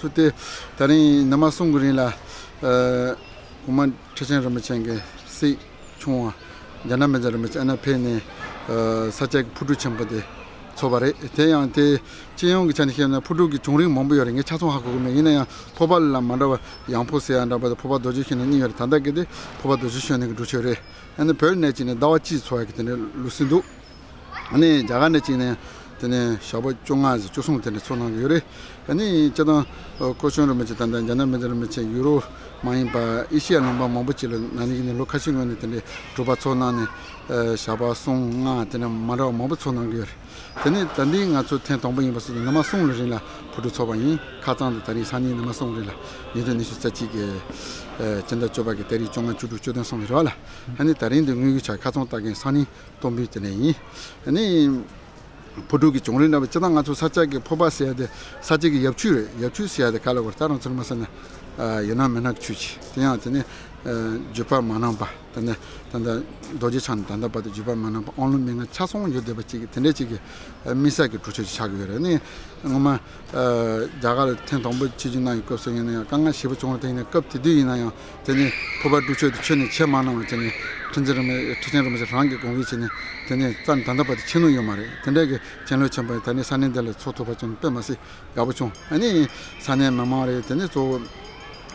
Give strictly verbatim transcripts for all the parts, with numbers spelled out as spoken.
ཚུལ་དེ་ད་རིང་ཉི་མ་གསུམ་གྱི་རིང་ལ་ཨ་གོང་མ་ཁྲི་ཆེན་རིན་པོ་ཆེ་གི་སྲས་ཆུང་བ་འཇམ་དབྱངས་མི་འཇམ་རིན་པོ་ཆེ་ཨ་ནཱ་ཕེབས་ནས་ཨ་ས་སྐྱ་གི་ཕུར་སྒྲུབ་ཆེན་པོ་དེ་ཚོགས་པ་རེད། དེ་ཡང་དེ་སྤྱི་ཡོངས་ཀྱི་ཆ་ནས་བཤད་ན་ཕུར་སྒྲུབ་ཀྱི་བྱུང་རིམ་མང་པོ་ཡོད་རེད། ངས་ཆ་ཚང་ཧ་གོ་གི་མེད། ཡིན་ན་ཡང་ཕོར་པ་ལ་མ་འདྲ་བ་ཡང་ཕོར་ཟེར་ཡ་འདྲ་བ་དང་ཕོར་པ་རྡོ་རྗེ་ཞུ་ནས་གཉིས་ཡོད་རེད། ད་ལྟ་གི་དེ་ཕོར་པ་རྡོ་རྗེ་ཞུ་ནས་གི་སྒྲུབ་མཆོད་རེད། ཨ་ནི་བོད་ནས་ཅིག་ནས་ཟླ་བ་གཅིག་འཚོགས་ཡ་གི་དེ་འདྲའི་ལུགས་སྲོལ་འདུག་ཨ་ནི་རྒྱ་གར་ནས་ཅིག་ནས་དེ་ནས་ཞག་པོ་བཅོ་ལྔ་ཟེར་བཅུ་གསུམ་དེ་འདྲ་ཚོགས་གནང་གི་ཡོད་རེད། ཨ་ནི་སྤྱིར་བཏང་སྐུ་ཞབས་རིན་པོ་ཆེ་དང་འཇམ་དབྱངས་མི་འཇམ་རིན་པོ་ཆེ་ཡུ་རོབ་མ་ཡིན་པ་ཨེ་ཤི་ཡ་ལུང་པ་མང་པོ་ཅིག་ལ་ན་ནིང་ནས་ལོ་ཁ་ཤས་སྔོན་ནས་དེ་འདྲའི་སྒྲུབ་པ་ཚོགས་གནང་ནས་ཞག་པ་གསུམ་ལྔ་དེ་འདྲ་མ་འདྲ་བ་མང་པོ་ཚོགས་གནང་གི་ཡོད་རེད། དེ་ནས་ད་འདི་ང་ཚོ་ཐེངས་དང་པོ་ཡིན་པ་སོང་ཙང་ཉི་མ་གསུམ་ལ་རིང་ལ་ཕུར་སྒྲུབ་ཚོགས་པ་ཡིན། ཁ་རྩང་དུ་ད་རིང་སང་ཉིན་ཉི་མ་གསུམ་རིང་ལ་ཉིས་སྟོང་ཉི་ཤུ་རྩ་གཅིག་གི་སྤྱི་ཟླ་བཅུ་པ་གི་ཏ་རིག་བཅོ་ལྔ་བཅུ་དྲུག་བཅུ་བདུན་གསུམ་གི་རེད་བ་ལ། ཨ་ནི་ད་རིང་འདི་དངོས་ཡོད་ཆ་ཁ་རྩང་ལྟ་མཁན་སང་ཉིན་སྟོང་བུའི་དེ་ནས་ཡིན། ཨ་ནི་ཕུར་སྒྲུབ་ཀྱི་བྱུང་རིམ་འདྲ་བ་སྤྱིར་བཏང་ང་ཚོ་ས་སྐྱ་གི་ཕོར་པ་ཟེར་ཡ་དེ་ས་སྐྱ་གི་ཡབ་ཆུས་རེད། ཡབ་ཆུས་ཟེར་ཡ་དེ་ག་ལ་གོ་རེད། ད་རང་ཚོར་མ་ཟེར་ན་ཡོད་ན་མེད་ན་གི་ཆུ་ཅིག་དེ་ཡང་དེ་ནས་བརྒྱུད་པ་མ་ནམ་པ་དེ་ནས་ད་ལྟ་རྡོ་རྗེ་འཆང་ནས་ད་ལྟ་བར་དུ་བརྒྱུད་པ་མ་ནམ་པ་དབང་ལུང་མན་ངག་ཆ་ཚང་ཡོད་བསྡད་པ་ཅིག་གི་དེ་འདྲའི་ཅིག་གི་དམིགས་བསལ་གྱི་སྒྲུབ་མཆོད་ཅིག་ཆགས་ཀྱི་ཡོད་རེད། ཨ་ནི་ངོ་མ་རྒྱ་གར་ལ་ཐེངས་དང་པོ་ཆིབས་བསྒྱུར་གནང་བའི་སྐབས་སུ་ཡིན་ན་ཡང་དཀའ་ངལ་ཞེ་པོ་བྱུང་བ་དེ་ཡིན་ན་སྐབས་དེ་དུས་ཡིན་ན་ཡང་དེ་ནས་ཕུར་པ་སྒྲུབ་མཆོད་དེ་ཁྱོན་ནས་ཆད་མ་གནང་བ་བྱས་ནས་ཁྲི་འཛིན་རིན་པོ་ཁྲི་ཆེན་རིན་པོ་ཆེ་རང་གི་དགོངས་བཞེས་བྱས་ནས་དེ་ནས་རྩ་ནས་ད་ལྟ་བར་དུ་ཆད་མྱོང་ཡོད་མ་རེད། དེ་འདྲ་གི་མཁན་སློབ་ཆེན་པོ་ད་ནི་ས་གནས་འདི་ལ་ཚོགས་ཐུབ་པ་བྱུང་དཔེ་མ་སྲིད་དགའ་པོ་བྱུང་། ཨ་ནི་ས་གནས་མི་མང་རེད། དེ་ནས་གཙོ་བོ་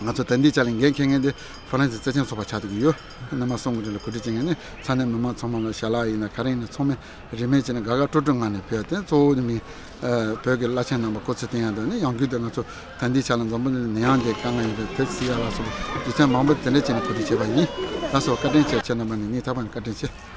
ང་ཚོ་དན་ཏིག་ཅ་ལག་འགན་འཁྱེར་མཁན་དེ་ཧྥ་རན་སི་བརྩེ་ཆེན་ཚོགས་པ་ཆགས་བསྡད་ཀྱི་ཡོད། ཉི་མ་གསུམ་གྱི་རིང་ལ་གོ་སྒྲིག་བྱེད་མཁན་ནི་ས་གནས་མི་མང་ཚང་མ་ལ་ཞལ་ལག་ཡིན་ན་ག་རེ་ཡིན་ན་ཚང་མས་རིན་མེད་བྱས་ནས་དགའ་དགའ་སྤྲོ་སྤྲོ་ངང་ནས་ཕེབས་ཡ་དེ་གཙོ་བོ་ནི་མི་བོད་ཀྱི་བླ་ཆེན་རྣམ་པ་སྐུ་ཚེ་བརྟན་ཡ་དང་ནི་ཡང་སྒོས་དེ་ང་ཚོ་དན་ཏིག་ཅ་ལག་འཛམ་བུ་གླིང་ནད་ཡམས་དེ་དཀའ་ངལ་ཡོད་པའི་བོད་སིལ་ཡ་ལ་སོགས་པ་རྒྱུ་མཚན་མང་པོ་དེ་འདྲ་བྱས་ནས་གོ་སྒྲིག་བྱས་པ་ཡིན། ལགས་སོ། བཀའ་དྲིན་ཆེ། ཁྱེད་རྣམ་པ་ནས་སྙིང་ཐག་པ་ནས་བཀའ་དྲིན་ཆེ།